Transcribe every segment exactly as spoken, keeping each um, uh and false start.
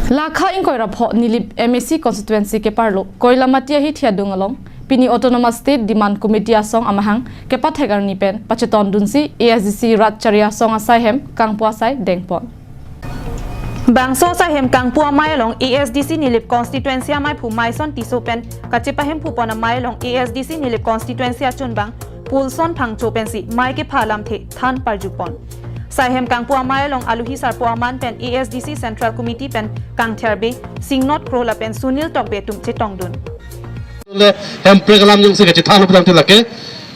Lakha ingkoi ra pho Nilip M A C constituency keparlo Koilamati ahithi adung along pini Autonomous State Demand Committee asong amahang kepathek arni pen pachetondunsi A S D C rat chari asong asai hem kangpu asai dengpon. Bangso asai hem kangpu amei along A S D C Nilip constituency ameiphu Maison Tisso pen kachepahemphu pon amei along A S D C Nilip constituency achunbang Pulson Phangcho pensi mei kepha alamthe than parjupon. Asai hem kangpu amei along aluhi sarpo aman pen A S D C Central Committee pen Kangthir Bey, Singnot Kro lapen Sunil Tokbi atum chetongdun. Le Hemprek alam jongsi kachethan lo pulang ti lake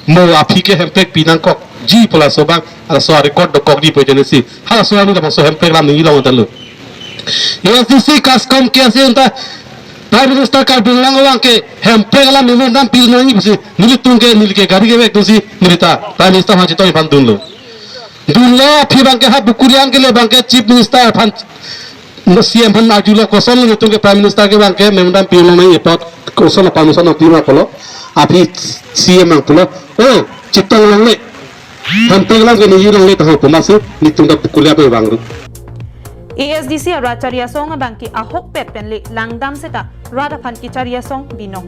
mo aphi ke Hemprek pinangkokji pu laso abang, laso record dokokji pu ajoinesi halaso aning labangso Hemprek alam ningje long anta lo. A S D C CASCOM ke ase anta Prime Minister Karbi Anglong abang ke Hemprek alam memorandum pinangji pusi nelitum ke, neli ke gari kevek dunsi nelita Prime Minister aphan chetong aphan dunlo. Dunlo aphi abang ke ha buku rian kele abang ke Chief Minister aphan, C M aphan arjulo koson nelitum ke Prime Minister ke abang ke memorandum pinangji apot koson aphan koson nangpima pulo. Aphi C M abang pulo, "Oh, chetong longle. Hemprek alam ke ningje longle," tahai pu amatsi nelitum ta buku rian pen vanglo. A S D C arat chari asong abang ke ahokpet pen le langdam seta rat aphan kechari asong binong.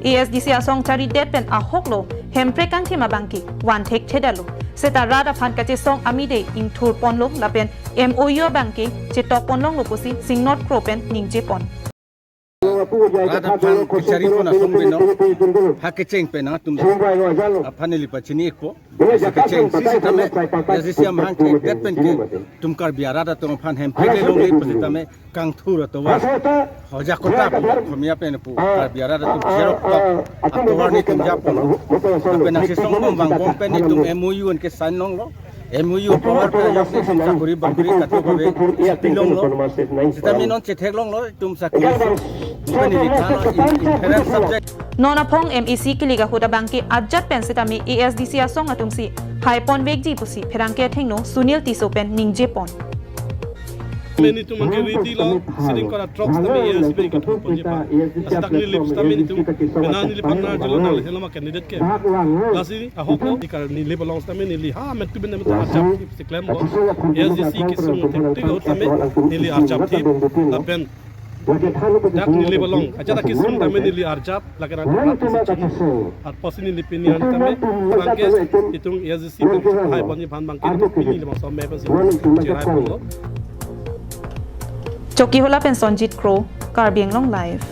A S D C asong charidet pen ahoklo Hemprek kangthim abang ke van thekthedetlo. Seta rat aphan kachesong amide ingthurponlo lapen M O U abang ke chetokponlonglo pusi Singnot Kro pen ningjepon. Rat aphan kechari pon asong binong, ha kecheng pen nangtum aphan neli pachini ikpo. Kechengsi sitame A S D C amahang thekdet pen ke itum Karbi arat atum aphan Hemprek le longle pu sitame kangthur atovar, hoja kota pu Oxomiya pen pu Karbi arat atum cherok tok atovar nelitum japon. Lapen nangchesongbom vangbom pen nelitum M O U an ke sign longlo. M O U power pen ajok nelitum sakori bakori katu kave pilonglo. Sitame non chetheklonglo itum sakori su. Bukan neli than, in, in parent subject. Non aphong M A C kilik ahut abang ke ajat pen sitame A S D C asong atumsi haiponvekji pusi pherangke athengno Sunil Tisso pen ningjepon. Meni tum angke riti lo, sining kora truck sitame A S B ke thum ponji pa. Astak Nilip sitame nelitum, mena Nilip aphan arjulo nang helo ma candidate ke. Lasi ahok lo, ikar Nilip along sitame neli ha met tu ben met arjap thip si klemlo. A S D C kesung thektik ahut sitame neli arjap thip. Lapen dak Nilip along ajat kesung sitame neli arjap, lake nang rat si chini. Apotsi neli pini an sitame abang ke itum A S D C pen haiponji aphan abang ke itum pini labangso amei pensi chiraiponlo. Chokihola pen Sonjit Kro, Karbi Anglong Live.